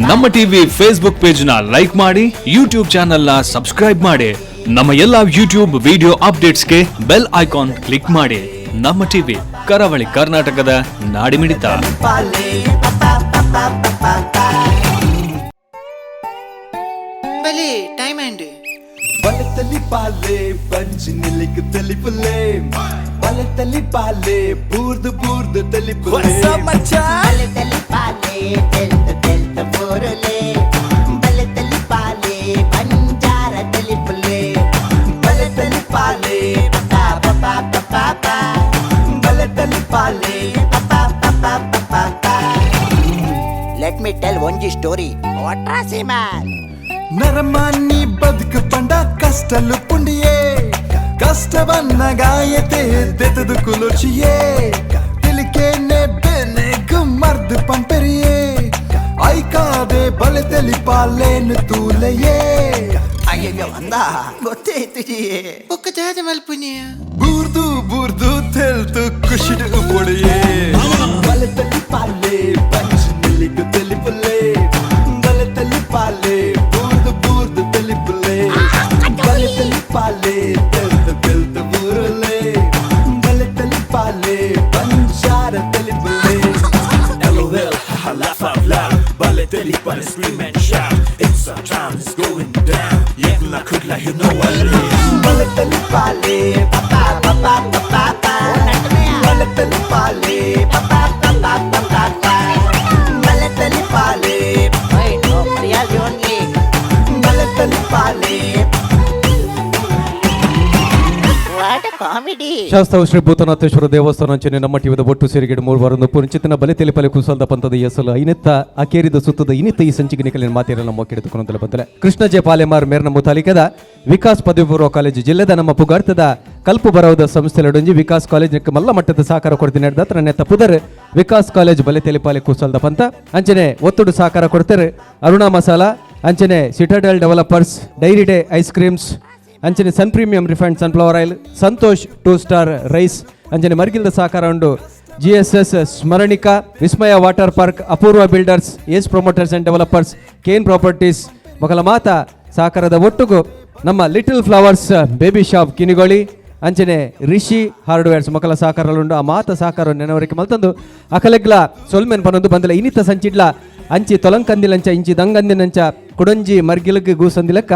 ನಮ್ಮ TV Facebook page ನ like ಮಾಡಿ, ಯೂಟ್ಯೂಬ್ ಚಾನೆಲ್ ನ ಸಬ್ಸ್ಕ್ರೈಬ್ ಮಾಡಿ. ನಮ್ಮ ಎಲ್ಲಾ ಯೂಟ್ಯೂಬ್ ವಿಡಿಯೋ ಅಪ್ಡೇಟ್ಸ್ಗೆ ಬೆಲ್ ಐಕಾನ್ ಕ್ಲಿಕ್ ಮಾಡಿ. ನಮ್ಮ ಟಿವಿ, ಕರಾವಳಿ ಕರ್ನಾಟಕದ ನಾಡಿಮಿಡಿತ. ಬಲಿ ಟೈಮ್ ಆಂಡ್ ಬಲತಲಿ ಪಾಲೆ ಬಂಜಿ ನಿಲಿಕ್ ತಲಿಪುಲೆ ಬಲತಲಿ ಪಾಲೆ ಬೂರ್ದು ಬೂರ್ದು ತಲಿಪುಲೆ. ಬಲತಲಿ ಪಾಲೆ ತೆಲ್ತ ತೆಲ್ತ ಬೋರಲೆ, ಬಲತಲಿ ಪಾಲೆ ಬಂಜಾರ ತಲಿಪುಲೆ, ಬಲತಲಿ ಪಾಲೆ ಪಾ ಪಾ ಪಾ ಪಾ ಪಾ, ಬಲತಲಿ ಪಾಲೆ ಪಾ ಪಾ ಪಾ ಪಾ ಪಾ. Let me tell ಒಂಜಿ ಸ್ಟೋರಿ ವಾಟ್ರಾಸಿ ಮ್ಯಾನ್. ನರಮಾನಿ ಬದುಕು ಪಂಡ ಕಷ್ಟಲು ಪುಂಡಿಯೇ, ಕಷ್ಟವನ್ನ ಗಾಯತೆ ದೆತದು ಕುಲುಚಿಯೇ, ತಿಳಿಕೇನೆ ಬೆನೆ ಗುಮ್ಮರ್ದು ಪಂಪೆರಿಯೇ, ಐಕಾದೆ ಬಲೆ ತೆಲಿಪಾಲೇನು ತೂಲೆಯೇ. ಅಯ್ಯಯ್ಯೋ ಅಂದ ಗೊತ್ತೇ ಇತ್ತು. ಬೊಕ್ಕ ದಾದ ಮಲ್ಪುನಿಯ? ಬೂರ್ದು ಬೂರ್ದು ತೆಲ್ತು ಖುಷಿಡು ಪೊಡೆಯೇ. ಬಲೆ ತಲಿಪಾಲೆ ಬಂಜಿ ನಿಲ್ಲಿಗು ತೆಲಿಪುಲೆ, ಬಲೆ ತಲಿಪಾಲೆ ಬೂರ್ದು ಬೂರ್ದು ತೆಲಿಪುಲೆ, ಬಲೆ ತಲಿಪಾಲೆ ತೆಲ್ತು ತೆಲ್ತು ಬೂರುಲೆ, ಬಲೆ ತಲಿಪಾಲೆ ಬಂಜಾರ ತೆಲಿಪುಲೆ. LOL, haha, laugh out loud. Ballet Pale, scream and shout. It's our time, it's going down. Yekla kudla, you know what it is. ಬಲೆ ತಲಿಪಾಲೆ ಪಾ ಪಾ ಪಾ ಪಾ ಪಾ, ಬಲೆ ತಲಿಪಾಲೆ ಪಾ ಪಾ ಪಾ ಪಾ ಪಾ, ಬಲೆ ತಲಿಪಾಲೆ ರಿಯಾಲಿಟಿ ಓನ್ಲಿ. ಬಲೆ ತಲಿಪಾಲೆ. What comedy! Shastha Shri Bhutanatheshwara ದೇವಸ್ಥಾನ ಅಂಚನೆ ನಮ್ಮ ಟಿವಿದ ಒಟ್ಟು ಸೇರಿಗೆಡು ಮೂರು ವಾರದ ಪುರಂಚಿತನ ಬಲೆ ತೆಲಿಪಲೆ ಕುಸಲ್ದ ಪಂತದ ಎಸಲು ಐನೆತ್ತ ಅಕೇರಿದ ಸುತ್ತದ ಇನ್ನಿತ್ತ ಈ ಸಂಚಿಗೆ ನಿಕಲಿನ ಮಾತೇರ ನಮ್ಮ ಕೆಡಿದುಕೊಂಡಂತಲೇ ಬಂತಲೆ. ಕೃಷ್ಣ ಜೆ ಪಾಲೆಮಾರ್ ಮೇರ್ನ ಮುತಾಲಿಕದ ವಿಕಾಸ್ ಪದವಿ ಪೂರ್ವ ಕಾಲೇಜು ಜಿಲ್ಲೆದ ನಮ್ಮ ಪುಗಾರ್ತದ ಕಲ್ಪು ಬರವದ ಸಂಸ್ಥೆಲಡೊಂಜಿ ವಿಕಾಸ್ ಕಾಲೇಜ್ ಮಲ್ಲ ಮಟ್ಟದ ಸಹಕಾರ ಕೊಡ್ತೀನಿ ನಡೆದ ನೆತ್ತ ಪುದರ್ ವಿಕಾಸ್ ಕಾಲೇಜ್ ಬಲೆ ತೆಲಿಪಾಲೆ ಕುಸಲ್ದ ಪಂತ. ಅಂಚನೆ ಒತ್ತುಡು ಸಹಕಾರ ಕೊಡ್ತಾರೆ ಅರುಣಾ ಮಸಾಲಾ, ಅಂಚನೆ Citadel developers, dairy day ice creams, ಅಂಚನೆ Sun premium refined sunflower oil, Santosh two star rice, ಅಂಚನೆ ಮರ್ಗಿಲ್ದ ಸಹಕಾರ ಉಂಡು G S S Smaranika, Vismaya water park, Apoorva builders, S promoters and developers, Kane properties ಮೊಗಲ ಮಾತ ಸಹಕಾರದ ಒಟ್ಟುಗು ನಮ್ಮ little flowers baby shop Kinnigoli, ಅಂಚನೆ ರಿಷಿ hardwares ಮೊಕಲ ಸಹಕಾರಲುಂಡು. ಆ ಮಾತ ಸಹಕಾರ ನೆನವರಿಕೆ ಮಲ್ತಂದು ಅಕಲೆಗ್ಲ ಸೊಲ್ಮೆನ್ ಪನೊಂದು ಬಂದಲ ಇನ್ನಿತ ಸಂಚಿಡ್ಲ ಅಂಚಿ ತೊಲಂಕಂದಿಲಂಚ ಇಂಚಿ ದಂಗಂದಿನಂಚ ಕುಡಂಜಿ ಮರ್ಗಿಲಗ್ ಗೂಸಂದಿಲಕ್ಕ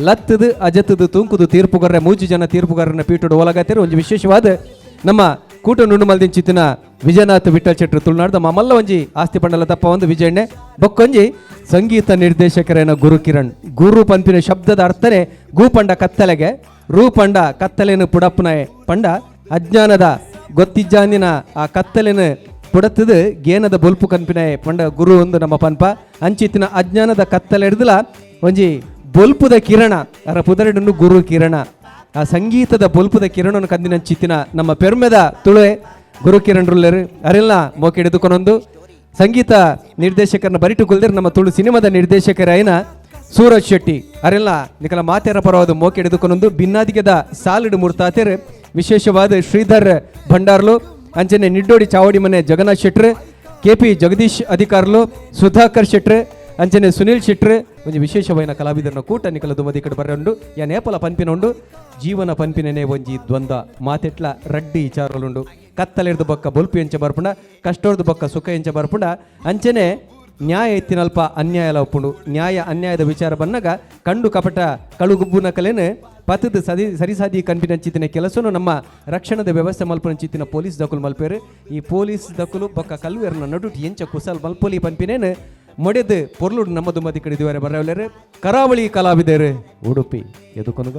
ಲತ್ತದು ಅಜತ್ತದು ತೂಂಕುದು ತೀರ್ಪುಗಾರರ ಮೂಜಿ ಜನ ತೀರ್ಪುಗಾರನ ಪೀಠೋಡು ಒಲಗತ್ತಿರು. ಒಂಜಿ ವಿಶೇಷವಾದ ನಮ್ಮ ಕೂಟ ನುಣ್ಣು ಮಲ್ದಿಂಚಿತ್ತಿನ ವಿಜಯನಾಥ್ ವಿಠಲ್ ಶೆಟ್ಟರು ತುಳುನಾಡ್ದ ಮಲ್ಲ ಒಂಜಿ ಆಸ್ತಿ ಪಂಡಲ ತಪ್ಪ ಒಂದು ವಿಜಯಣ್ಣೆ ಬೊಕ್ಕೊಂಜಿ ಸಂಗೀತ ನಿರ್ದೇಶಕರೇನ ಗುರು ಕಿರಣ್. ಗುರು ಪಂಪಿನ ಶಬ್ದದ ಅರ್ಥನೇ ಗೂಪಂಡ ಕತ್ತಲೆಗೆ, ರೂಪಂಡ ಕತ್ತಲೆನು ಪುಡಪ್ಪನ ಪಂಡ ಅಜ್ಞಾನದ ಗೊತ್ತಿಜ್ಜಾನಿನ ಆ ಕತ್ತಲೆನು ಪುಡತ್ತದು ಗೇನದ ಬೊಲ್ಪು ಕನ್ಪಿನ ಪಂಡ ಗುರು ಒಂದು ನಮ್ಮ ಪನ್ಪ. ಅಂಚಿತ್ತಿನ ಅಜ್ಞಾನದ ಕತ್ತಲೆ ಹಿಡ್ದಲ ಒಂಜಿ ಬೊಲ್ಪುದ ಕಿರಣ ಅರ ಪುದರಡನ್ನು ಗುರು ಕಿರಣ. ಆ ಸಂಗೀತದ ಬೊಲ್ಪುದ ಕಿರಣವನ್ನು ಕಂದಿನ ಚಿತ್ತಿನ ನಮ್ಮ ಪೆರ್ಮೆದ ತುಳುವೆ ಗುರು ಕಿರಣ್ ರುಲ್ಲೆರು ಅರೆಲ್ಲ ಮೋಕೆ ಹಿಡಿದುಕೊಂಡೊಂದು ಸಂಗೀತ ನಿರ್ದೇಶಕರನ್ನ ಬರಿಟು ಕುಲ್ದಿರ್ ನಮ್ಮ ತುಳು ಸಿನಿಮಾದ ನಿರ್ದೇಶಕರಾಯಿನ ಸೂರಜ್ ಶೆಟ್ಟಿ ಅರೆಲ್ಲ ನಿಕಲ ಮಾತೆರ ಪರವಾದ ಮೋಕೆ ಹಿಡಿದುಕೊಂಡೊಂದು ಭಿನ್ನಾದಿಗೆದ ಸಾಲಿಡು ಮೂರ್ತಾತೆರ್ ವಿಶೇಷವಾದ ಶ್ರೀಧರ್ ಭಂಡಾರ್ಲು, ಅಂಚನೆ ನಿಡ್ಡೋಡಿ ಚಾವಡಿ ಮನೆ ಜಗನ್ನಾಥ್ ಶೆಟ್ರು, ಕೆ ಪಿ ಜಗದೀಶ್ ಅಧಿಕಾರ್ಲು, ಸುಧಾಕರ್ ಶೆಟ್ರು, ಅಂಚನೆ ಸುನೀಲ್ ಶೆಟ್ರು. ಒಂಜಿ ವಿಶೇಷವಾಯಿನ ಕಲಾವಿದರನ ಕೂಟ ನಿಕಲ ದುಮದಿ ಕಡೆ ಬರ ಉಂಡು. ಯಾ ನೇಪಲ ಪನ್ಪಿನ ಉಂಡು ಜೀವನ ಪನ್ಪಿನನೆ ಒಂಜಿ ದ್ವಂದ್ವ ಮಾತೆಟ್ಲ ರಡ್ಡಿ ವಿಚಾರಲುಂಡು. ಕತ್ತಲೆರ್ದು ಬೊಕ್ಕ ಬೊಲ್ಪು ಎಂಚ ಬರ್ಪುಂಡ, ಕಷ್ಟೋರ್ದು ಬೊಕ್ಕ ಸುಖ ಎಂಚ ಬರ್ಪುಂಡ, ಅಂಚನೆ ನ್ಯಾಯ ಎತ್ತಿನಲ್ಪ ಅನ್ಯಾಯಲ ಒಪ್ಪುಂಡು. ನ್ಯಾಯ ಅನ್ಯಾಯದ ವಿಚಾರ ಬನ್ನಗ ಕಂಡು ಕಪಟ ಕಳುಗುಬ್ಬುನ ಕಲೆನು ಪತದ ಸದಿ ಸರಿಸಾದಿ ಕನ್ಪಿನಂಚಿತ್ತಿನ ಕೆಲಸನು ನಮ್ಮ ರಕ್ಷಣದ ವ್ಯವಸ್ಥೆ ಮಲ್ಪನಂಚಿತ್ತಿನ ಪೊಲೀಸ್ ದಕುಲು ಮಲ್ಪೇರು. ಈ ಪೊಲೀಸ್ ದಕುಲು ಬೊಕ್ಕ ಕಲ್ವೇರ್ನ ನಡುಟ್ ಎಂಚ ಕುಸಲ್ ಮಲ್ಪೊಲಿ ಪನ್ಪಿನೇನು ಮೊಡೆದು ಪೊರ್ಲುಡು ನಮ್ಮ ದುಮದಿ ಕಡಿದುವರೆ ಬರವಲೇರು ಕರಾವಳಿ ಕಲಾವಿದರು ಉಡುಪಿ ಎದುಕೊನುಗ.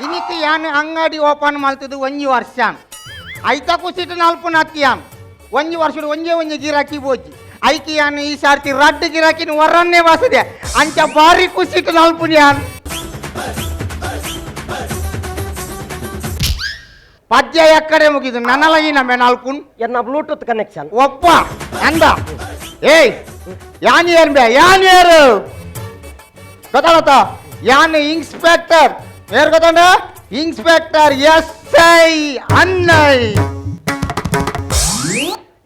ಇನಿಕ್ ಯಾನ್ ಅಂಗಡಿ ಓಪನ್ ಮಲ್ತದು ಒಂಜಿ ವರ್ಷ ಐತ ಕುಸಿಟ್ ನಲ್ಪು ನತ್ತಿಯಾನ್ ಒಂಜಿ ವರ್ಷಡ್ ಒಂಜೇ ಒಂಜಿ ಗಿರಾಕಿ ಬೋಜಿ ಐಕಿ ಯಾನ್ ಈ ಸಾರ್ತಿ ರಡ್ಡು ಗಿರಾಕಿನ ವರನ್ನೇ ವಾಸದೆ ಅಂಚ ಬಾರಿ ಕುಸಿಟ್ ನಲ್ಪುನಿ ಯಾನ್. ಪದ್ಯ ಎಕ್ಕಡೆ ಮುಗಿದು ನನ್ನಲಗಿ ನಮ್ಮ ನಾಲ್ಕು ಎನ್ನ ಬ್ಲೂಟೂತ್ ಕನೆಕ್ಷನ್ ಒಪ್ಪ ಅಂದ ಏಯ್ ಯಾನ್ ಏರ್ ಬೇ ಯಾನ್ ಏರು ಗೊತ್ತಾಗತ್ತ ಯಾನ್ ಇನ್ಸ್ಪೆಕ್ಟರ್ ಏರ್ ಗೊತ್ತಂಡ inspector S I ಅನ್ನೈ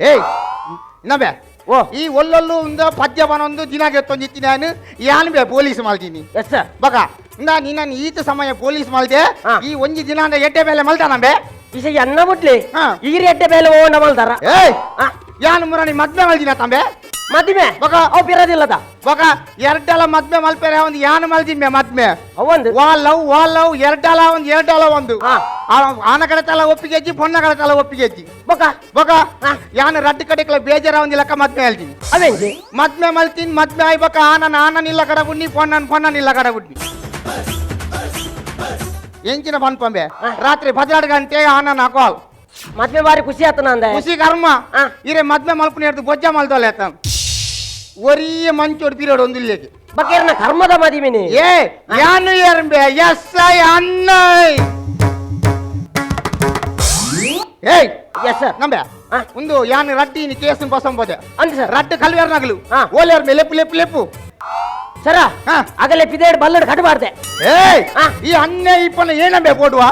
ಏಯ್ ಇನ್ನಬೆ ಓ ಈ ಒಲ್ಲೊಲ್ಲು ಒಂದು ಪದ್ಯ ಬನೊಂದು ದಿನ ಗೆತ್ತೊಂದಿತ್ತಿ ನಾನು ಯಾನ್ ಬೇ ಪೊಲೀಸ್ ಮಾಡ್ತೀನಿ ಎಸ್ ಸರ್ ಬಗ ಇಂದ ನೀನು ಈತ ಸಮಯ ಪೊಲೀಸ್ ಮಲ್ದೆ ಈ ಒಂಜಿ ದಿನ ಅಂದ್ರೆ ಎಡ್ಡೆ ಬೇಲೆ ಮಲ್ತಾನಂಬೆ ಇಸ ಎನ್ನ ಬಿಡ್ಲಿ ಈರಿ ಎಡ್ಡೆ ಬೇಲೆ ಓಂಡ ಮಲ್ದಾರ ಏಯ್ ಯಾನ್ ಮುರಾಣಿ ಮದ್ವೆ ಮಲ್ದಿನ ತಂಬೆ ಮದ್ವೆ ಬಗ ಅವು ಬಿರೋದಿಲ್ಲದ ಬಗ ಎರಡೆಲ್ಲ ಮದ್ವೆ ಮಲ್ಪೇರೆ ಒಂದು ಯಾನ್ ಮಲ್ದಿನ್ ಮದ್ವೆ ಅವೊಂದು ವಾ ಲವ್ ವಾ ಲವ್ ಎರಡಲ್ಲ ಒಂದು ಎರಡಲ್ಲ ಒಂದು ಆನ ಕಡೆ ತಲ ಒಪ್ಪಿಗೆ ಅಜ್ಜಿ ಪೊನ್ನ ಕಡೆ ತಲ ಒಪ್ಪಿಗೆ ಅಜ್ಜಿ ಬೊಕ ಬೊಕ ಯಾನ್ ರಡ್ಡು ಕಡೆಕ್ಲ ಬೇಜಾರ ಒಂದು ಲೆಕ್ಕ ಮದ್ವೆ ಹೇಳ್ತೀನಿ ಅವೇಂಜಿ ಮದ್ವೆ ಮಲ್ತೀನಿ ಮದ್ವೆ ಆಯ್ಬಕ ಆನನ್ ಆನನ್ ಇಲ್ಲ ಕಡ ಬುಡ್ನಿ ಪೊನ್ನನ್ ಪೊನ್ನನ್ ಇಲ್ಲ ಕಡ ಬುಡ್ನಿ ಎಂಚಿನ ಪನ್ಪಂಬೆ ರಾತ್ರಿ 12 ಗಂಟೆ ಆನನ್ ಹಾಕೋಲ್ ಮದ್ವೆ ಬಾರಿ ಖುಷಿ ಆತನ ಅಂದೆ ಖುಷಿ ಕರ್ಮ ಇರೆ ಮದ್ವೆ ಮಲ್ಪುನಿ ಹಿಡ್ದು ಬೊಜ್ಜ ಮಲ್ದೋಲೆ ಆತ ಒರಿಯ ಮಂಚೋಡ್ ಪೀರಿಯಡ್ ಒಂದು ಇಲ್ಲಿಗೆ ಬಕೇರ್ನ ಕರ್ಮದ ಮದಿಮಿನಿ ಏ ಯಾನು ಏರ್ಬೆ ಎಸ್ I ಅನ್ನೈ ಏಯ್ ಎಸ್ ಸರ್ ನಂಬೆ ಒಂದು ಯಾನು ರಡ್ಡಿ ನೀ ಕೇಸ್ ಪಸಂಬೋದೆ ಅಂದ ಸರ್ ರಡ್ಡು ಕಲ್ವೇರ್ ನಗಲು ಓಲೇರ್ ಮೇ ಲೆಪ್ಪು ಲೆಪ್ಪು ಲೆಪ್ಪು ಸರ ಆಗಲೇ ಪಿದೇಡ್ ಬಲ್ಲಡ್ ಕಟ್ಟಬಾರ್ದೆ ಏಯ್ ಈ ಅನ್ನ ಇಪ್ಪನ ಏನಂಬೆ ಪೋಡುವ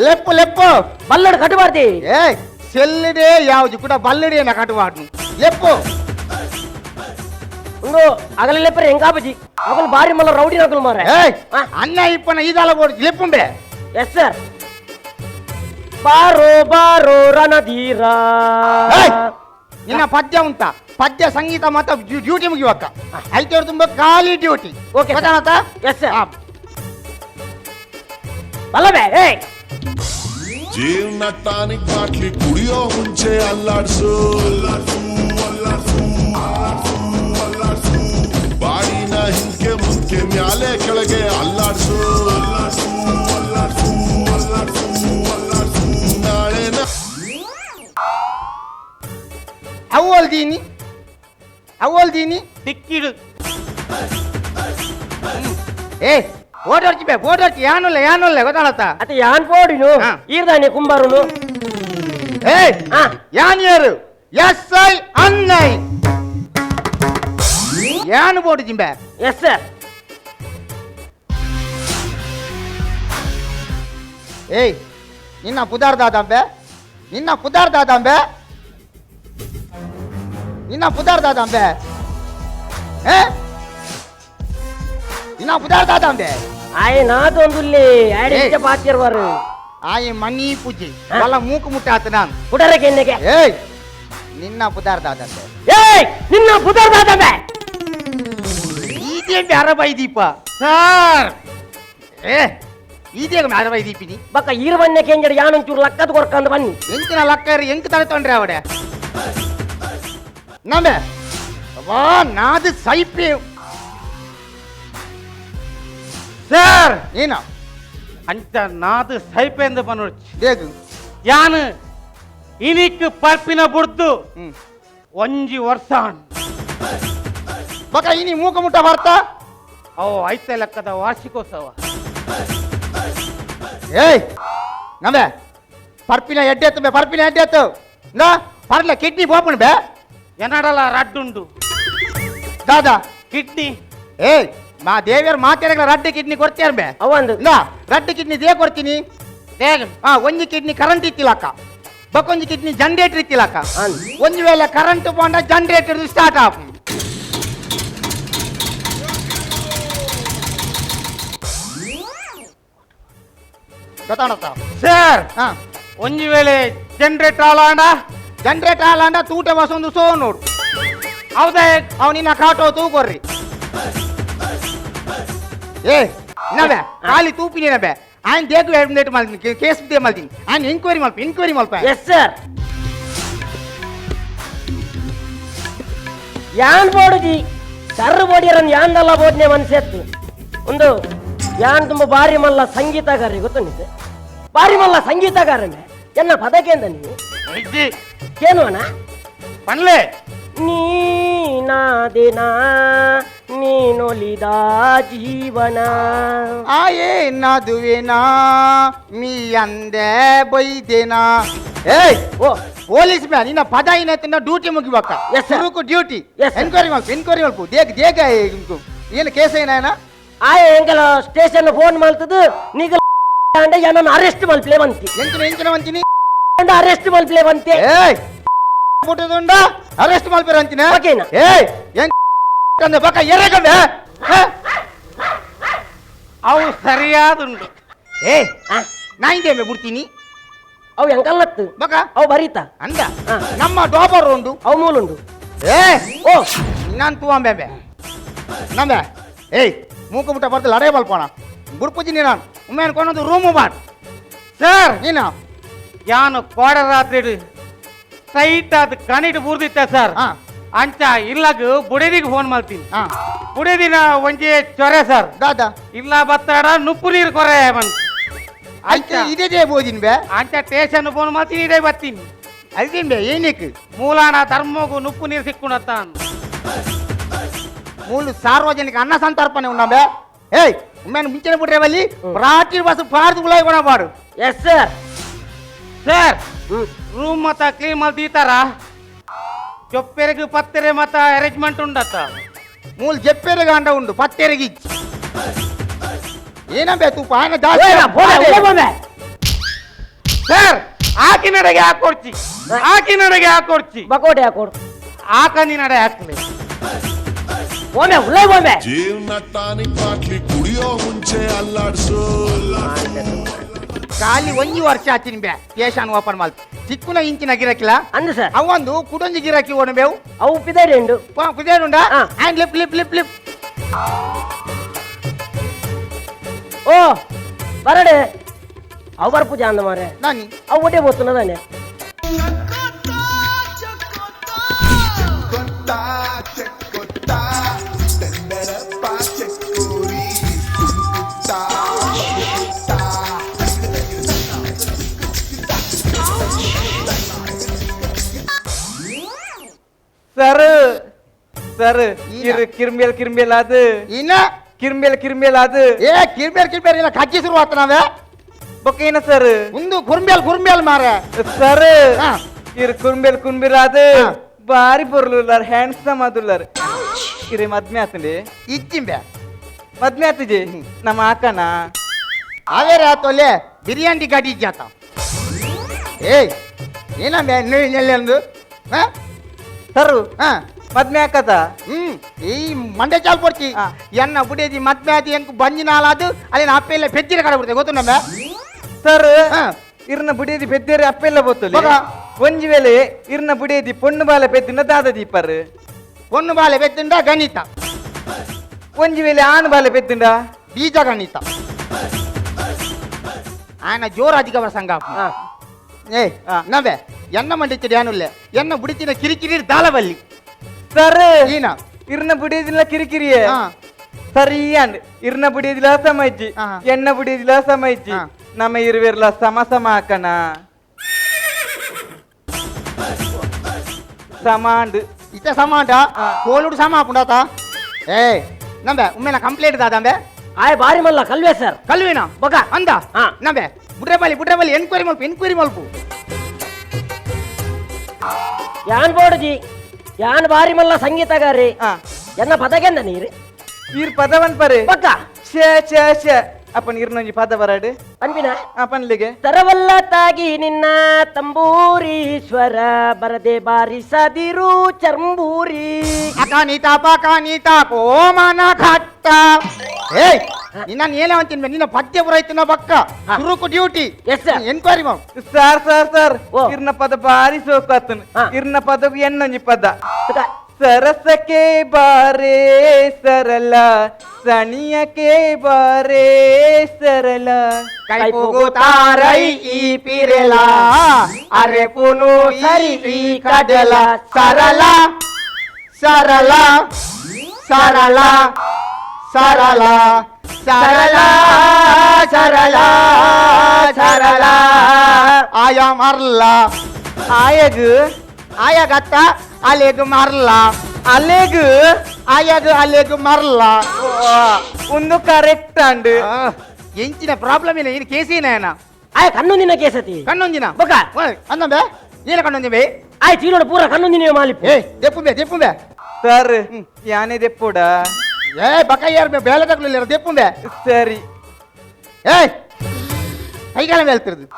ಲೆಪ್ಪು ಲೆಪ್ಪು ಬಲ್ಲಡ್ ಕಟ್ಟಬಾರ್ದಿ ಏಯ್ ಸೆಲ್ಲಿಡೆ ಯಾವ್ದು ಕೂಡ ಬಲ್ಲಡೇನ ಕಟ್ಟಬಾರ್ದು ಲೆಪ್ಪು ಒಂದು ಅಗಲ ಲೆಪ್ಪರೆ ಹೆಂಗಾಬಜಿ ಅಗಲು ಬಾರಿ ಮಲ್ಲ ರೌಡಿ ನಗಲು ಮಾರ ಏಯ್ ಅನ್ನ ಇಪ್ಪನ ಇದಲ್ಲ ಬೋಡು ಲೆಪ್ಪುಂಬೆ ಎಸ್ ಸರ್ ಬಾರೋ ಬಾರೋ ರಣಧೀರ ನಿನ್ನ ಪದ್ಯ ಉಂಟಾ ಪದ್ಯ ಸಂಗೀತ ಮಾತ್ರ ಡ್ಯೂಟಿ ಮುಗಿಯುವಕ್ಕ ಐತವ್ರು ತುಂಬ ಖಾಲಿ ಡ್ಯೂಟಿ ಓಕೆ ಗೊತ್ತಾನತ್ತ ಎಸ್ ಸರ್ ಬಲ್ಲಬೇ ಏಯ್ ಜೀವನ ಟಾನಿಕ್ ಬಾಟ್ಲಿ ಕುಡಿಯೋ ಮುಂಚೆ ಅಲ್ಲಾಡ್ಸು ಬಾಡಿನ ಹಿಂದ್ಕೆ ಮುಂದ್ಕೆ ಮ್ಯಾಲೆ ಕೆಳಗೆ ಅಲ್ಲಾಡ್ಸು ನಾಳೆ ಅವಲ್ ದೀನಿ ಅವಲ್ ದೀನಿ ಟಿಕ್ಕಿಡು ಏ ಓಡೋರ್ಚಿ ಬೇ ಓಡೋರ್ಚಿ ಯಾನುಲ್ಲ ಯಾನುಲ್ಲ ಗೊತ್ತಾಳತ್ತ ಅತ್ತ ಯಾನ್ ಪೋಡಿನು ಈರ್ದಾನೆ ಕುಂಬಾರುನು ಏಯ್ ಯಾನ್ ಯಾರು ಎಸ್ I ಅನ್ನೈ ಯಾನು ಬೋಡು ಜಿಂಬೆ ಎಸ್ ಸರ್ ಏಯ್ ನಿನ್ನ ಪುದಾರ್ದಾದಂಬೆ ನಿನ್ನ ಪುದಾರ್ದಾದಂಬೆ ನಿನ್ನ ಪುದಾರ್ದಾದಂಬೆ ಏ ನಿನ್ನ ಪುದಾರ್ದಾದಂಬೆ ಆಯ್ ನಾದೊಂದುಲ್ಲಿ ಆಡಿಂಚ ಪಾತಿರ್ವಾರು ಆಯ್ ಮನಿ ಪೂಜೆ ಬಲ ಮೂಕು ಮುಟ್ಟ ಆತ ನಾನು ಪುಡರಕ್ಕೆ ಎನ್ನೆಗೆ ಏಯ್ ನಿನ್ನ ಪುದಾರ್ದಾದಂಬೆ ಏಯ್ ನಿನ್ನ ಪುದಾರ್ದಾದಂಬೆ ಇದೇ ಅರಬೈ ದೀಪ ಸರ್ ಏ ಇದೇ ಅರಬೈ ದೀಪಿನಿ ಬಕ್ಕ ಈರ್ವನ್ನೆ ಕೆಂಜಡ ಯಾನೊಂಚೂರು ಲಕ್ಕದ ಕೊರ್ಕಂದು ಬನ್ನಿ ಎಂಕಿನ ಲಕ್ಕರಿ ಎಂಕ್ ತಲೆ ತೊಂದ್ರೆ ಅವಡೆ ನಮ್ಮೆ ವಾ ನಾದು ಸೈಪಿ ಸರ್ ಏನು ಅಂಚ ನಾದು ಸೈಪೆಂದು ಪನೊಡ್ಚಿ ದೇಗು ಯಾನು ಇನಿಕ್ ಪರ್ಪಿನ ಬುಡ್ದು ಒಂಜಿ ವರ್ಷ ಬಕ ಇನಿ ಮೂಕ ಮುಟ್ಟ ಬರ್ತಾ ಅವು ಐತೆ ಲೆಕ್ಕದ ವಾರ್ಷಿಕೋತ್ಸವ ಏಯ್ ನಮ್ಮೆ ಪರ್ಪಿನ ಎಡ್ಡೆ ಬೆ ಪರ್ಪಿನ ಎಡ್ಡೆ ಎತ್ತು ನಾ ಪರ್ಲ ಕಿಡ್ನಿ ಬೋಪಣ ಬೆ ಎನ್ನಡಲ ರಡ್ಡುಂಡು ದಾದಾ ಕಿಡ್ನಿ ಏಯ್ ಮಾ ದೇವಿಯರ್ ಮಾತಾಡಗಳ ರಡ್ಡು ಕಿಡ್ನಿ ಕೊಡ್ತೀಯಾರ ಬೆ ಅವಂದು ನಾ ರಡ್ಡು ಕಿಡ್ನಿ they ಕೊಡ್ತೀನಿ ಹಾ ಒಂಜಿ ಕಿಡ್ನಿ ಕರೆಂಟ್ ಇತ್ತಿಲ್ಲಕ್ಕ ಬಕ್ಕೊಂಜಿ ಕಿಡ್ನಿ ಜನರೇಟರ್ ಇತ್ತಿಲ್ಲಕ್ಕ ಒಂಜಿ ವೇಳೆ ಕರೆಂಟ್ ಪೋಂಡ ಜನರೇಟರ್ ಸ್ಟಾರ್ಟ್ ಆಪ್ ಗೊತ್ತಾಡತ್ತ ಸರ್ ಹಾ ಒಂಜಿ ವೇಳೆ ಜನರೇಟರ್ ಆಲಾಂಡ ಜನರೇಟರ್ ಆಲಾಂಡ ತೂಟೆ ಬಸೊಂದು ಸೋ ನೋಡು ಹೌದಾ ಅವ್ ನಿನ್ನ ಕಾಟೋ ತೂಕೊರ್ರಿ ಏ ನಬೆ ಖಾಲಿ ತೂಪಿನಿ ನಬೆ ఆయన దేకు వేటు మల్ತೀನಿ ಕೇಸ್ they ಮಲ್ತೀನಿ ఆయన ಎಂಕ್ವೈರಿ ಮಲ್ಪ ಎನ್ಕ್ವೈರಿ ಮಲ್ಪ ಎಸ್ ಸರ್ ಯಾನ್ ಬೋಡುಜಿ ಸರ್ ಬೋಡಿಯರನ್ ಯಾನ್ದಲ್ಲ ಬೋಡ್ನೆ ಮನ್ಸೆತ್ತು ಒಂದು ಯಾನ್ ತುಂಬ ಬಾರಿ ಮಲ್ಲ ಸಂಗೀತಗಾರಿ ಗೊತ್ತುಂಡಿತೆ ಬಾರಿ ಮಲ್ಲ ಸಂಗೀತಗಾರನೆ ಎನ್ನ ಪದಕೇಂದ ನೀವು ಕೇನುವನ ಪನ್ಲೆ ನೀನಾದಿನ ನೀನೊಲಿದ ಜೀವನ ಆಯೇ ನದುವೆನಾ ಮೀ ಅಂದೆ ಬೈದೆನಾ. ಏಯ್ ಓ ಪೊಲೀಸ್ ಮ್ಯಾನ್ ನಿನ್ನ ಪದ ಏನಾಯ್ತು ಡ್ಯೂಟಿ ಮುಗಿಬೇಕ. ಸುರುಕು ಡ್ಯೂಟಿ ಎನ್ಕ್ವೈರಿ ಮಲ್ಪ ಎನ್ಕ್ವೈರಿ ಮಲ್ಪ ದೇಗ ದೇಗ ಏನು ಕೇಸ್ ಏನಾಯನ ಆಯೆ ಎಂಕಲ ಸ್ಟೇಷನ್ ಫೋನ್ ಮಲ್ತದು ನೀಗ ಅಂಡ ಏನನ್ನ ಅರೆಸ್ಟ್ ಮಲ್ಪ್ಲೆ ಬಂತಿ ಎಂಚಿನ ಎಂಚಿನ ಬಂತೀನಿ ಅರೆಸ್ಟ್ ಮಲ್ಪ್ಲೆ ಬಂತೆ. ಏಯ್ ಪುಟ್ಟದುಂಡ ಅರೆಸ್ಟ್ ಮಲ್ಪೇರ ಅಂತಿನ ಓಕೆನಾ. ಏಯ್ ಎಂಕ್ ಕಂದೆ ಬಕ ಎರೆಗಂದೆ ಅವು ಸರಿಯಾದುಂಡು. ಏಯ್ ನಾ ಇಂದೇ ಬಿಡ್ತೀನಿ ಅವು ಎಂಕಲ್ಲತ್ತು ಬಕ ಅವು ಬರೀತ ಅಂದ ನಮ್ಮ ಡೋಬರ್ ಉಂಡು ಅವು ಮೂಲುಂಡು. ಏ ಓ ನಾನು ತೂಂಬೆ ನಂಬೆ. ಏಯ್ ಮೂಕು ಬಿಟ್ಟ ಬರ್ತಿಲ್ಲ ಅಡೇ ಬಲ್ಪೋಣ ಗುಡ್ಪುಜಿನಿ ನಾನು ಉಮ್ಮೆ ಕೊನೊಂದು ರೂಮು ಬಾಡ್ ಸರ್ ನೀನು ಯಾನು ಕೋಡ ರಾತ್ರಿ ಟೈಟ್ ಆದ ಕಣಿಟ್ ಬೂರ್ದಿತ್ತ ಸರ್. ಅಂಚ ಇಲ್ಲಗ ಬುಡದಿಗೆ ಫೋನ್ ಮಾಡ್ತೀನಿ. ಬುಡದಿನ ಒಂಜೆ ಚೊರೆ ಸರ್ ದಾದಾ ಇಲ್ಲ ಬತ್ತಾಡ ನುಪ್ಪು ನೀರು ಕೊರೆ ಬಂದು ಆಯ್ತು ಇದೇ ಬೋದಿನ ಬೇ ಅಂಚ ಸ್ಟೇಷನ್ ಫೋನ್ ಮಾಡ್ತೀನಿ ಇದೇ ಬರ್ತೀನಿ ಅಲ್ದಿನ್ ಬೇ ಏನಕ್ಕೆ ಮೂಲಾನ ಧರ್ಮಗೂ ನುಪ್ಪು ನೀರು ಸಿಕ್ಕುಣತ್ತ ಮೂಲು ಸಾರ್ವಜನಿಕ ಅನ್ನ ಸಂತರ್ಪಣೆ ಉಣ್ಣಬೇ. ಏಯ್ ಉಮ್ಮೇನು ಮುಂಚೆನೆ ಬಿಟ್ರೆ ಬಲ್ಲಿ ರಾತ್ರಿ bus ಪಾರ್ದು ಗುಲಾಯಿ ಕೊಡಬಾಡು. Yes sir. Sir room ಮತ್ತ ಕ್ಲೀನ್ ಮಾಡ್ತೀತಾರ ಚೊಪ್ಪೆರೆಗೆ ಪತ್ತೆರೆ ಮತ್ತ ಅರೇಂಜ್ಮೆಂಟ್ ಉಂಡತ್ತ ಮೂಲು ಜಪ್ಪೆರೆಗೆ ಅಂಡ ಉಂಡು ಪತ್ತೆರೆಗೆ ಇಚ್ಚಿ ಏನಂಬೆ ತೂಪ ಆನ ದಾಸಿ ಸರ್ ಆಕಿನಡೆಗೆ ಹಾಕೊಡ್ಚಿ ಆಕಿನಡೆಗೆ ಹಾಕೊಡ್ಚಿ ಬಕೋಟೆ ಹಾಕೊಡು ಆಕಂದಿ ನಡೆ ಹಾಕ್ಲಿ ಒಮ್ಮೆ ಉಲ್ಲೇ ಒಮ್ಮೆ ಜೀವನ ಟಾನಿಕ್ ಬಾಟ್ಲಿ ಕುಡಿಯೋ ಮುಂಚೆ ಅಲ್ಲಾಡ್ಸು. ಖಾಲಿ ಒಂಜಿ ವರ್ಷ ಆತಿನ ಬೇ ಸ್ಟೇಷನ್ ಓಪನ್ ಮಾಲ್ ಚಿಕ್ಕುನ ಇಂಚಿನ ಗಿರಕಿಲ್ಲ ಅಂದು ಸರ್ ಅವೊಂದು ಕುಡೊಂಜಿ ಗಿರಾಕಿ ಓಣ ಬೇವು ಅವು ಪಿದಾರೆ ಉಂಡು ಕುದೇರುಂಡ and lip lip lip lip ಓ ಬರಡೆ ಅವು ಬರ್ಪುಜ ಅಂದ ಮಾರೆ ನಾನಿ ಅವು ಒಟ್ಟೆ ಬೋತುನದಾನೆ. ಸರ್ ಸರ್ ಕಿರ್ ಕಿರ್ಮೇಲ್ ಕಿರ್ಮೇಲ್ ಅದು ಇನ್ನ ಕಿರ್ಮೇಲ್ ಕಿರ್ಮೇಲ್ ಅದು ಏ ಕಿರ್ಮೇಲ್ ಕಿರ್ಮೇಲ್ ಇಲ್ಲ ಕಜ್ಜಿ ಶುರು ಆತ ನಾವೇ ಬೊಕ್ಕೇನ ಸರ್ ಒಂದು ಕುರ್ಮೇಲ್ ಕುರ್ಮೇಲ್ ಮಾರೆ ಸರ್ ಕಿರ್ ಕುರ್ಮೇಲ್ ಕುರ್ಮೇಲ್ ಅದು ಬಾರಿ ಪೊರ್ಲುಲ್ಲಾರ್ ಹ್ಯಾಂಡ್ಸಮ್ ಅದುಲ್ಲಾರ್ ಕಿರಿ ಮದ್ಮೆ ಆತಂಡಿ ಇಚ್ಚಿಂಬೆ ಮದ್ಮೆ ಆತಜಿ ನಮ್ಮ ಆಕನ ಅವೇರೆ ಆತೋಲೆ ಬಿರಿಯಾನಿ ಗಾಡಿ ಜಾತ. ಏಯ್ ಏನಂಬೆ ನೆಲ್ಲೆಂದು ಸರ್ ಮದ್ಮೆ ಹಾಕತ ಈ ಮಂಡೆ ಚಾಲ್ ಪೊಡ್ಚಿ ಎನ್ನ ಬುಡೇಜಿ ಮದ್ಮೆ ಆದಿ ಎಂಕ್ ಬಂಜಿನಾಲಾದು ಅಲ್ಲಿ ಅಪ್ಪೆಲ್ಲ ಪೆದ್ದಿರ ಕಡೆ ಬಿಡ್ತೆ ಗೊತ್ತು ನಮ್ಮ ಸರ್ ಇರ್ನ ಬುಡೇದಿ ಪೆದ್ದೇರಿ ಅಪ್ಪೆಲ್ಲ ಬೋತಲಿ ಒಂಜಿ ವೇಳೆ ಇರ್ನ ಬುಡೇದಿ ಪೊಣ್ಣು ಬಾಲೆ ಪೆದ್ದಿನ ದಾದ ದೀಪರ್ ಪೊಣ್ಣು ಬಾಲೆ ಪೆದ್ದಿಂಡ ಗಣಿತ ಒಂಜಿ ವೇಳೆ ಆನು ಬಾಲೆ ಪೆದ್ದಿಂಡ ಬೀಜ ಗಣಿತ ಆನ ಜೋರ ಅಧಿಕ ಸಂಘ. ಏ ನವೆ ಎನ್ನ ಮಂಡಿಚ್ಚಡಿ ಏನುಲ್ಲೆ ಎನ್ನ ಬುಡಿತಿನ ಕಿರಿಕಿರಿ ದಾಲಬಲ್ಲಿ ಸರ್ ಏನ ಇರ್ನ ಬುಡಿದಿಲ್ಲ ಕಿರಿಕಿರಿಯೇ ಸರಿಯಂಡ್ ಇರ್ನ ಬುಡಿದಿಲ್ಲ ಸಮಜ್ಜಿ ಎನ್ನ ಬುಡಿದಿಲ್ಲ ಸಮಜ್ಜಿ ನಮ್ಮ ಇರುವೆರ್ಲ ಸಮ ಸಮ ಹಾಕಣ ಸಮಾಂಡ್ ಇತ ಸಮಾಂಡ ಕೋಲುಡು ಸಮ ಹಾಪುಂಡಾತ. ಏ ನಂಬೆ ಉಮ್ಮೇನ ಕಂಪ್ಲೇಂಟ್ ದಾದಂಬೆ ಆಯ್ ಬಾರಿ ಮಲ್ಲ ಕಲ್ವೆ ಸರ್ ಕಲ್ವೇನಾ ಬಕ ಅಂದ ನಂಬೆ ಬುಡ್ರೆಬಲ್ಲಿ ಬುಡ್ರೆಬಲ್ಲಿ ಎನ್ಕ್ವೈರಿ ಮಲ್ಪ ಎನ್ಕ್ವೈರಿ ಮಲ್ಪು ಯಾನ್ ಬೋಡುಜಿ ಯಾನ್ ಬಾರಿ ಮಲ್ಲ ಸಂಗೀತಗಾರಿ ಎನ್ನ ಪದಗೆಂದ ನೀರು ಈರ್ ಪದವನ್ ಪರೆ ಬಕ್ಕ ಶೇ ಶೇ ಶೇ ಅಪ್ಪನ್ ಇರ್ನೊಂಜಿ ಪದ ಬರಾಡು ಅನ್ಬಿನ ಅಪ್ಪನ್ಲಿಗೆ ತರವಲ್ಲ ತಾಗಿ ನಿನ್ನ ತಂಬೂರೀಶ್ವರ ಬರದೆ ಬಾರಿಸದಿರು ಚರ್ಂಬೂರಿ ಅಕಾನಿತ ಪಕಾನಿತ ಕೋಮನ ಖಟ್ಟ. ಏಯ್ ನಿನ್ನ ಏನೇ ಅಂತೀನಿ ನಿನ್ನ ಪದ್ಯ ಪುರಾಯ್ತಿನ ಬಕ್ಕ ಸುರುಕು duty yes sir enquiry ಮಾಡು. Sir sir sir ಇರ್ನ ಪದ ಬಾರಿ ಸೋಕಾತನ್ ಇರ್ನ ಪದವು ಎನ್ನೊಂಜಿ ಪದ ಸರಸಕ್ಕೆ ಬಾರೇ ಸರಳ ಸಣಿಯಕ್ಕೆ ಬಾರೇ ಸರಳ ಕೈಪುಗುತಾರೈ ಈ ಪಿರೆಲ ಅರೆ ಪುನು ಸರಿ ಈ ಕಡಲ ಸರಳ ಸರಳ ಸರಳ ಸರಳ ಸರಳ ಸರಳ ಸರಳ ಆಯ ಮರ್ಲ ಆಯಗು ಆಯಗತ್ತ ಅಲೆಗು ಮರ್ಲ ಅಲೆಗ್ ಆಯಾಗ ಅಲೆಗ್ ಮರ್ಲ ಒಂದು ಕರೆಕ್ಟ್ ಅಂಡ್ ಎಂಚಿನ ಪ್ರಾಬ್ಲಮ್ ಇಲ್ಲ ಇನ್ ಕೇಸಿನ ಆಯ್ ಕಣ್ಣೊಂದಿನ ಕೇಸತಿ ಕಣ್ಣೊಂದಿನ ಬೊಕ ಅಂದಂಬೆ ಏನ ಕಣ್ಣೊಂದಿ ಬೇ ಆಯ್ ಚೀಲೋಡು ಪೂರ ಕಣ್ಣೊಂದಿನ ಮಾಲಿಪ್ ಏ ದೆಪ್ಪುಂಬೆ ದೆಪ್ಪುಂಬೆ ಸರ್ ಯಾನೆ ದೆಪ್ಪುಡ ಏ ಬಕ ಯಾರ್ ಬೇಲೆ ತಗೊಳ್ಳಿಲ್ಲ ದೆಪ್ಪುಂಬೆ ಸರಿ ಏಯ್ ಕೈಗಾಲ ಹೇಳ್ತಿರೋದು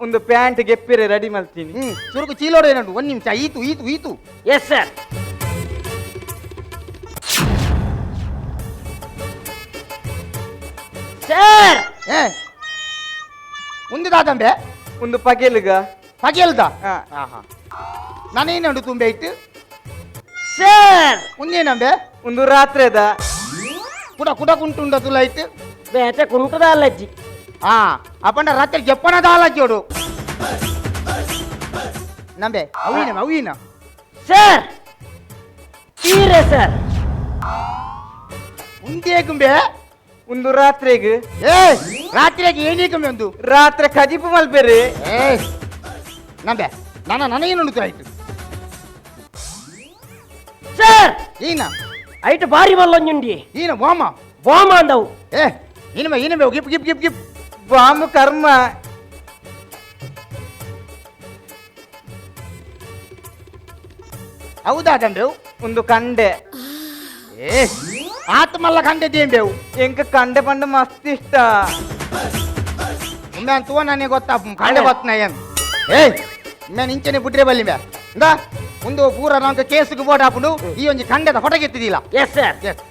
ಒಂದು ಪ್ಯಾಂಟ್ ಗೆಪ್ಪಿರೆ ರೆಡಿ ಮಾಡ್ತೀನಿ ಚುರುಕು ಚೀಲೋಡು ಏನಂಟು ಒಂದು ನಿಮಿಷ ಈತು ಈತು ಈತು ಎಸ್ ಸರ್ ಸರ್ ಏ ಒಂದು ದಾದಂಬೆ ಒಂದು ಪಗೆಲ್ಗ ಪಗೆಲ್ದ ನಾನೇನುಂಡು ತುಂಬೆ ಇಟ್ಟು ಸರ್ ಒಂದೇನಂಬೆ ಒಂದು ರಾತ್ರಿದ ಕುಡ ಕುಡ ಕುಂಟುಂಡ ತುಲ ಇಟ್ಟು ಬೇತೆ ಕುಂಟದ ಅಲ್ಲಜ್ಜಿ ಆ ಅಪ್ಪಂಡ ರಾತ್ರಿ ಜಪ್ಪನದ ಅಲ್ಲಜ್ಜೋಡು ನಂಬೆ ಅವಿನ ಅವಿನ ಸರ್ ತೀರೆ ಸರ್ ಉಂದೇಗುಂಬೆ ಒಂದು ರಾತ್ರಿಗೆ ಏ ರಾತ್ರಿಗೆ ಏನೇಕಂಬೆ ಒಂದು ರಾತ್ರಿ ಕಜಿಪು ಮಲ್ಪೇರಿ ಏ ನಂಬೆ ನನ್ನ ನನಗೇನು ಆಯ್ತು ಸರ್ ಈನ ಐಟ್ ಬಾರಿ ಮಲ್ಲೊಂಜುಂಡಿ ಈನ ಬಾಮ ಬಾಮ ಅಂದವು ಏ ಇನ್ಮೆ ಇನ್ಮೆ ಗಿಪ್ ಗಿಪ್ ಗಿಪ್ ಗಿಪ್ ಬಾಂಬು ಕರ್ಮ ಹೌದಾ ದಂಬೇವು ಒಂದು ಕಂಡೆ ಏ ಆತ್ಮಲ್ಲ ಕಂಡೆ ದೇಂಬೇವು ಎಂಕ ಕಂಡೆ ಪಂಡ ಮಸ್ತ್ ಇಷ್ಟ ಉಮ್ಮೆ ಅಂತೂ ನನಗೆ ಗೊತ್ತಾ ಕಂಡೆ ಗೊತ್ತ ಏನ್ ಏಯ್ ನಾನು ಇಂಚನೆ ಬಿಟ್ರೆ ಬಲ್ಲಿ ಮ್ಯಾ ಇಂದ ಒಂದು ಪೂರ ನಂಗೆ ಕೇಸ್ಗೆ ಬೋಟ್ ಹಾಕೊಂಡು ಈ ಒಂದು ಖಂಡದ ಹೊಟಗೆತ್ತಿದಿಲ್ಲ ಎಸ್ ಸರ್ ಎಸ್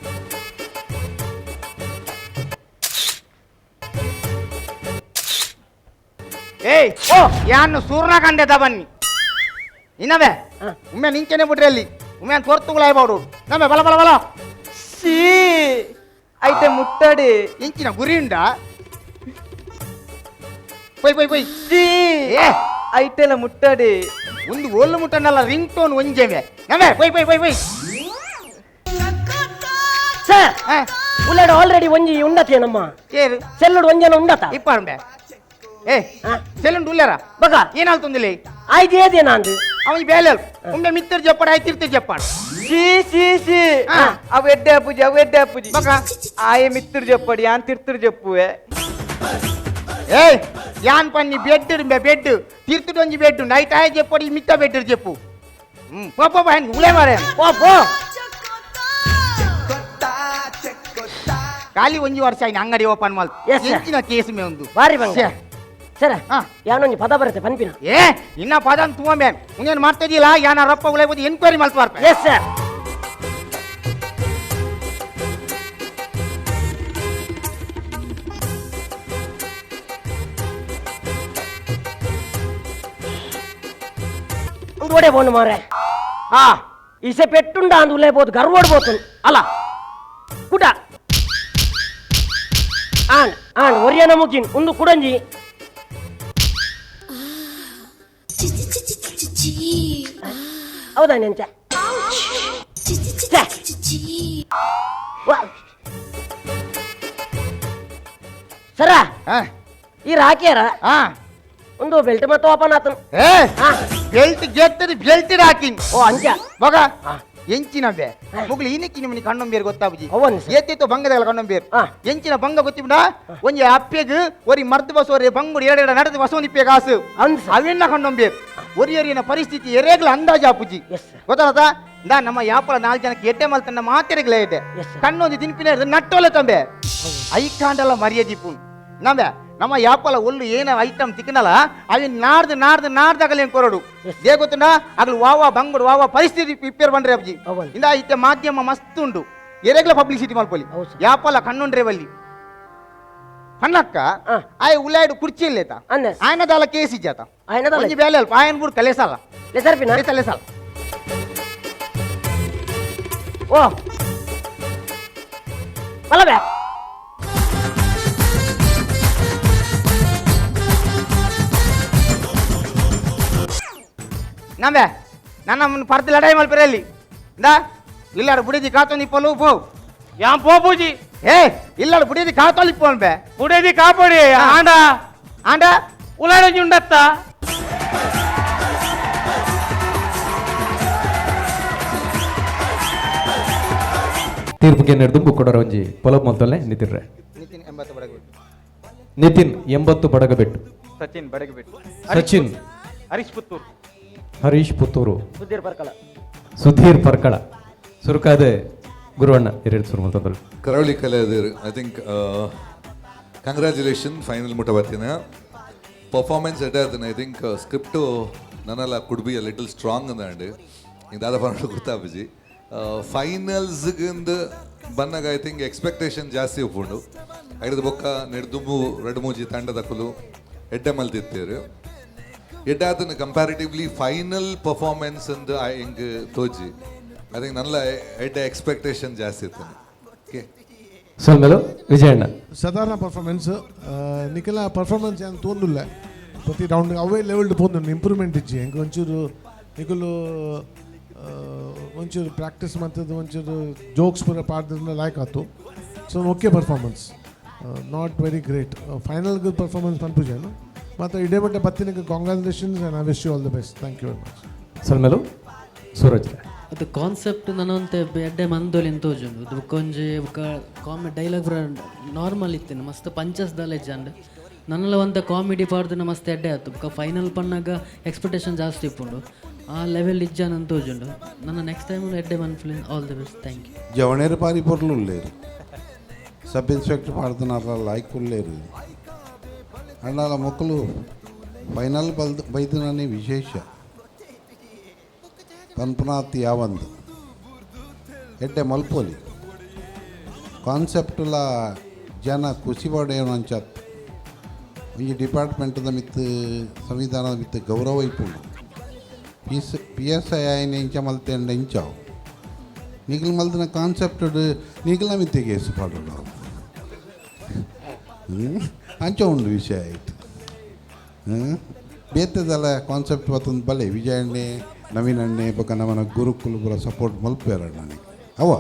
ಏಯ್ ಓ ಯಾನು ಸೂರ್ಣ ಕಂಡೆದ ಬನ್ನಿ ಇನ್ನವೇ ಉಮ್ಮೆ ನಿಂಚನೆ ಬಿಟ್ರೆ ಅಲ್ಲಿ ಉಮ್ಮೆ ಅಂತ ಹೊರ್ತುಗಳಾಯ್ಬಾಡು ನಮ್ಮೆ ಬಲ ಬಲ ಬಲ ಶೀ ಐತೆ ಮುಟ್ಟಡಿ ಇಂಚಿನ ಗುರಿ ಉಂಡ ಪೊಯ್ ಪೊಯ್ ಪೊಯ್ ಶೀ ಏ ಐತೆಲ್ಲ ಮುಟ್ಟಡಿ ಒಂದು ಓಲು ಮುಟ್ಟನಲ್ಲ ರಿಂಗ್ ಟೋನ್ ಒಂಜೆವೆ ನಮ್ಮೆ ಪೊಯ್ ಪೊಯ್ ಪೊಯ್ ಪೊಯ್ ಸರ್ ಉಳ್ಳಾಡ ಆಲ್ರೆಡಿ ಒಂಜಿ ಉಂಡತೆ ನಮ್ಮ ಏರು ಸೆಲ್ಲುಡು ಒಂಜನ ಉಂಡತ ಇಪ್ಪಾರುಂಬೆ ಏ ಸೆಲ್ಲುಂಡು ಉಳ್ಳಾರ ಬಗ ಏನಾಲ್ತುಂದಿಲ್ಲ ಆಯ್ತು ಏದೇನ ಅಂದು ಅವನಿಗೆ ಬೇಲೆ ಉಂಡೆ ಮಿತ್ತರ್ ಜಪ್ಪಾಡ ಆಯ್ತು ತಿರ್ತಿ ಜಪ್ಪಾಡ ಶೀ ಶೀ ಶೀ ಅವು ಎಡ್ಡೆ ಅಪ್ಪುಜಿ ಅವು ಎಡ್ಡೆ ಅಪ್ಪುಜಿ ಆಯೆ ಮಿತ್ತರ್ ಜಪ್ಪಾಡಿ ಯಾನ್ ತಿರ್ತರ್ ಜಪ್ಪುವೆ ಏಯ್ ಯಾನ್ ಪನ್ನಿ ಬೆಡ್ ಬೆಡ್ ತಿರ್ತುಡು ಒಂಜಿ ಬೆಡ್ ನೈಟ್ ಆಯ್ ಜಪ್ಪಡಿ ಮಿತ್ತ ಬೆಡ್ ಜಪ್ಪು ಪೋ ಪೋ ಪೋ ಉಳೆ ಮಾರೆ ಪೋ ಪೋ ಖಾಲಿ ಒಂಜಿ ವರ್ಷ ಆಯ್ನ ಅಂಗಡಿ ಓಪನ್ ಮಾಲ್ ಎಂಚಿನ ಕೇಸ್ ಮೇ ಒಂದು ಬಾರಿ ಬಂಗ ಸರ ಯಾನೊಂಜಿ ಪದ ಬರುತ್ತೆ ಪನ್ಪಿನ ಏ ಇನ್ನ ಪದ ಅಂತ ತುಂಬ ಉಂಗೇನು ಮಾಡ್ತಿದ್ದಿಲ್ಲ ಯಾನ ರಪ್ಪ ಉಳೆ ಹೋಗಿ ಎನ್ಕ್ವೈರಿ ಮಾಡ್ತಾರೆ ಎಸ್ ಸರ್ ಓಡೆ ಬೋನು ಮಾರೆ ಆ ಇಸೆ ಪೆಟ್ಟುಂಡ ಅಂದ್ ಉಲೇ ಬೋದು ಗರ್ವೋಡ್ ಬೋತು ಅಲ್ಲ ಕುಟ ಆನ್ ಆನ್ ಒರಿಯನ ಮುಗಿನ್ ಒಂದು ಕುಡಂಜಿ ಹೌದಾ ನೆಂಚ ಸರ ಈ ರಾಕಿಯಾರ ಒಂದು ಬೆಲ್ಟ್ ಮತ್ತೆ ಓಪನ್ ಆತನು ಬೆಲ್ಟ್ ಗೆತ್ತದು ಬೆಲ್ಟ್ ಹಾಕಿ ಓ ಅಂಚ ಮಗ ಎಂಚಿನ ಬೇ ಮುಗ್ಲು ಇನಿಕ್ಕಿ ನಿಮ್ಮನಿ ಕಣ್ಣೊಂಬೇರು ಗೊತ್ತಾಬುಜಿ ಏತಿತ್ತು ಬಂಗದಗಳ ಕಣ್ಣೊಂಬೇರು ಎಂಚಿನ ಬಂಗ ಗೊತ್ತಿಬಿಡ ಒಂಜಿ ಅಪ್ಪೆಗ್ ಒರಿ ಮರ್ದು ಬಸ್ ಒರಿ ಬಂಗುಡು ಎರಡೆರಡ ನಡೆದು ಬಸವನಿಪ್ಪೆ ಕಾಸು ಅವೆನ್ನ ಕಣ್ಣೊಂಬೇರು ಒರಿಯರಿನ ಪರಿಸ್ಥಿತಿ ಎರೇಗ್ಲ ಅಂದಾಜು ಆಪುಜಿ ಗೊತ್ತಾತ ಇಂದ ನಮ್ಮ ಯಾಪಲ ನಾಲ್ಕು ಜನಕ್ಕೆ ಎಡ್ಡೆ ಮಲ್ತನ್ನ ಮಾತೆರೆಗ್ಲ ಎಡ್ಡೆ ಕಣ್ಣೊಂದು ತಿನ್ಪಿನ ನಟ್ಟೋಲೆ ತಂಬೆ ಐಕಾಂಡಲ ಮರ್ಯಾದಿ ಪೂನ್ ನಂಬೆ ನಮ್ಮ ಯಾಪಲ ಒಳ್ಳು ಏನ ಐಟಮ್ ತಿಕ್ಕನಲ್ಲ ಅವಿನ್ ನಾಡ್ದು ನಾಡ್ದು ನಾಡ್ದಾಗಲಿ ಕೊರಡು they ಗೊತ್ತುಂಡ ಅಗಲು ವಾವಾ ಬಂಗುಡು ವಾವಾ ಪರಿಸ್ಥಿತಿ ಪ್ರಿಪೇರ್ ಬಂದ್ರೆ ಅಬ್ಜಿ ಇಂದ ಇತ್ತೆ ಮಾಧ್ಯಮ ಮಸ್ತ್ ಉಂಡು ಎರೆಗ್ಲ ಪಬ್ಲಿಸಿಟಿ ಮಲ್ಪೊಲಿ ಯಾಪಲ ಕಣ್ಣುಂಡ್ರೆ ಬಲ್ಲಿ ಕಣ್ಣಕ್ಕ ಆಯ್ ಉಲಾಯ್ಡು ಕುರ್ಚಿ ಇಲ್ಲೇತ ಆಯನದಾಲ ಕೇಸ್ ಇಜ್ಜಾತ ಒಂಜಿ ಬೇಲೆ ಅಲ್ಪ ಆಯನ್ ಬುಡ್ ಕಲೇಸಲ್ಲ ಲೇಸರ್ಪಿನ ಲೇಸಲ್ಲ ಓ ಬಲಬೆ ನಂಬೆ ನನ್ನ ಪರ್ದು ಲಡಾಯಿ ಮಲ್ಪೆರಲ್ಲಿ ಇಂದಾ ಇಲ್ಲಾಡು ಬುಡಿದಿ ಕಾತೊಂದು ಇಪ್ಪಲು ಪೋ ಯಾನ್ ಪೋ ಪೂಜಿ ಏ ಇಲ್ಲಾಡು ಬುಡಿದಿ ಕಾತೊಂದು ಇಪ್ಪೋನ್ ಬೆ ಬುಡೇದಿ ಕಾಪಡಿ ಆಂಡ ಆಂಡ ಉಲಾಡೊಂಜಿ ಉಂಡತ್ತ ತೀರ್ಪುಗೆ ನೆಡ್ದು ಕೊಡರ ಒಂಜಿ ಪೊಲಬ್ ಮಲ್ತೊಲ್ಲೆ ನಿತಿರ್ರೆ. ನಿತಿನ್ 80 ಬಡಗಬೆಟ್ಟು. ನಿತಿನ್ 80 ಬಡಗಬೆಟ್ಟು. ಸಚಿನ್ ಬಡಗಬೆಟ್ಟು. ಸಚಿನ್. ಹರೀಶ್ ಪುತ್ತೂರು. ಹರೀಶ್ ಪುತ್ತೂರು. ಸುಧೀರ್ ಪರ್ಕಳ. ಸುಧೀರ್ ಪರ್ಕಳ. ಸುರುಕಾದ ಗುರುವಣ್ಣ ಎರಡು ಸುರು ಮಲ್ತಂದ್ರು. ಕರಾವಳಿ ಕಲೆಯದಿರು, I think congratulation. Final ಮುಟ್ಟ ಬರ್ತೀನಿ. ಪರ್ಫಾರ್ಮೆನ್ಸ್ ಎಡ್ಡೆ ಆತನ. I think script ನನ್ನೆಲ್ಲ could be a little strong ಅಂದಂಡು ಇಂದಾದ ಪನ್ನಡ ಗೊತ್ತಾಪುಜಿ. ಫೈನಲ್ಸ್ಗಿಂದ ಬನ್ನಾಗ I think expectation ಜಾಸ್ತಿ ಉಪ್ಪುಂಡು. ಐಡ್ದು ಬೊಕ್ಕ ನೆಡ್ದುಂಬು ರಡ್ಡು ಮೂಜಿ ತಂಡದಕುಲು ಎಡ್ಡೆ ಮಲ್ತಿತ್ತೇರು. ಎಡ್ಡೆ ಆತನ ಕಂಪ್ಯಾರಿಟಿವ್ಲಿ. ಫೈನಲ್ ಪರ್ಫಾರ್ಮೆನ್ಸ್ ಅಂದ್ ಹಿಂಗ್ ತೋಜಿ. I think ನನ್ನ ಎಡ್ಡೆ ಎಕ್ಸ್ಪೆಕ್ಟೇಷನ್ ಜಾಸ್ತಿ ಇತ್ತು. ಓಕೆ. ಸೊಲ್ಮೆಲು ವಿಜಯಣ್ಣ. ಸಾಧಾರಣ ಪರ್ಫಾರ್ಮೆನ್ಸ್. ನಿಖಲ ಪರ್ಫಾರ್ಮೆನ್ಸ್ ಏನು ತೋಂದುಲ್ಲ. ಪ್ರತಿ ರೌಂಡ್ ಅವೇ ಲೆವೆಲ್ಡ್ ಪೋಂದುಂಡು, ಇಂಪ್ರೂವ್ಮೆಂಟ್ ಇಜ್ಜಿ. ಎಂಕ್ ಒಂಚೂರು ನಿಕುಲು ಒಂಚೂರು ಪ್ರಾಕ್ಟೀಸ್ ಮಂತದ್ದು, ಒಂಚೂರು ಜೋಕ್ಸ್ ಪೂರ ಪಾಡ್ದಿಂದ ಲಾಯ್ಕ್ ಆತು. So okay performance, not very great. Final performance ಪನ್ಪುಜೇನು ಮತ್ತು ಇಡೇ ಮಟ್ಟ ಬತ್ತಿನಕ್ಕೆ congratulations and I wish you all the best. Thank you very much. ಸೊಲ್ಮೆಲು ಸೂರಜ್. ಅದು ಕಾನ್ಸೆಪ್ಟ್ ನನಂತೆ ಎಡ್ಡೆ ಮಂದೊಲಿನ್ ತೋಜುಂಡು. ಅದು ಬೊಕ್ಕ ಒಂಜಿ ಬೊಕ್ಕ ಕಾಮಿ ಡೈಲಾಗ್ ಪೂರ ನಾರ್ಮಲ್ ಇತ್ತಿನ, ಮಸ್ತ್ ಪಂಚಸ್ ದಾಲ ಇಜ್ಜಂಡ್. ನನ್ನಲ ಒಂತ ಕಾಮಿಡಿ ಪಾಡ್ದಿನ ಮಸ್ತ್ ಎಡ್ಡೆ ಆತು. ಬೊಕ್ಕ ಫೈನಲ್ ಪನ್ನಾಗ ಎಕ್ಸ್ಪೆಕ್ಟೇಷನ್ ಜಾಸ್ತಿ ಇಪ್ಪುಂಡು, ಆ ಲೆವೆಲ್ ಇಜ್ಜಾನ್ ಅಂತ ತೋಜುಂಡು. ನನ್ನ ನೆಕ್ಸ್ಟ್ ಟೈಮ್ ಎಡ್ಡೆ ಮನ್ಫುಲಿನ್. All the best, thank you. ಜವಣೇರು ಬಾರಿ ಪೊರ್ಲುಲ್ಲೇರು. ಸಬ್ ಇನ್ಸ್ಪೆಕ್ಟರ್ ಪಾಡ್ದನಾರ ಲಾಯ್ಕ್ ಉಲ್ಲೇರು. ಅಣ್ಣಾಲ ಮೊಕ್ಕಲು ಫೈನಲ್ ಬಲ್ದು ಬೈದನೇ ವಿಶೇಷ ಪನ್ಪುನಾತ್ ಯಾವಂದು ಎಡ್ಡೆ ಮಲ್ಪೋಲಿ. ಕಾನ್ಸೆಪ್ಟ್ಲ ಜನ ಖುಷಿ ಪಡೆಯೋಣ ಅಂಚತ್. ಈ ಡಿಪಾರ್ಟ್ಮೆಂಟ್ದ ಮಿತ್ತು, ಸಂವಿಧಾನದ ಮಿತ್ತು ಗೌರವ ಇಪ್ಪುಂಡು. ಪಿ ಎಸ್ I ಆಯ್ನ ಇಂಚ ಮಲ್ತೆಂಡ ಇಂಚಾವು. ನಿಗಲ್ ಮಲ್ದಿನ ಕಾನ್ಸೆಪ್ಟ್ ನಿಗಲ ಮಿತ್ತೆ ಕೇಸು ಪಾಡೋಡು. ಅಂಚ ಉಂಡು ವಿಷಯ ಆಯ್ತು. ಬೇತೆದಲ್ಲ ಕಾನ್ಸೆಪ್ಟ್ ಬತ್ತೊಂದು ಬಲೆ ವಿಜಯಣ್ಣೆ, ನವೀನ್ ಅಣ್ಣೆ ಬೊಕ್ಕ ನಮನ ಗುರುಕುಲು ಪೂರ ಸಪೋರ್ಟ್ ಮಲ್ಪೇರ ನನಗೆ ಅವ.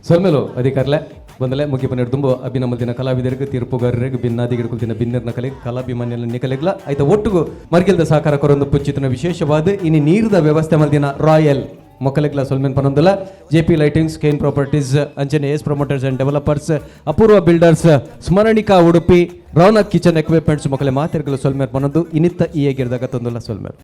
ಸೊಲ್ಮೆಲು ಅಧಿಕಾರಿಲೆ. ಬಂದಲೆ ಮುಖ್ಯ ದುಂಬು ಅಭಿನಮಲ್ದಿನ ಕಲಾವಿದರಿಗೆ, ತೀರ್ಪುಗಾರರಿಗೆ, ಭಿನ್ನಾದಿಗಿಡ್ಕೊಳ್ತಿನ ಬಿನ್ನೆರ್ನ ಕಲೆ ಕಲಾಭಿಮಾನ್ಯನ ನಿಕಲೆಗ್ಲ ಆಯ್ತ ಒಟ್ಟುಗು ಮರ್ಗಿಲ್ದ ಸಹಕಾರ ಕೊರೊಂದು ಪುಂಚಿತನ ವಿಶೇಷವಾದ ಇನಿ ನೀರ್ದ ವ್ಯವಸ್ಥೆ ಮಲ್ದಿನ ರಾಯಲ್ ಮೊಕ್ಕಲೆಗ್ಲ ಸೊಲ್ಮೆನ್ ಪನೊಂದುಲ. J P lightings, cane properties, ಅಂಚನೆ S promoters and developers, Apoorva builders, Smaranika Udupi, Raunak kitchen equipments ಮೊಕಲೆ ಮಾತೆರ್ಗಲ ಸೊಲ್ಮೇರ್ ಪನೊಂದು ಇನಿತ್ತ ಈ ಗಿರ್ದಾಗ ತಂದುಲ. ಸೊಲ್ಮೇರ್.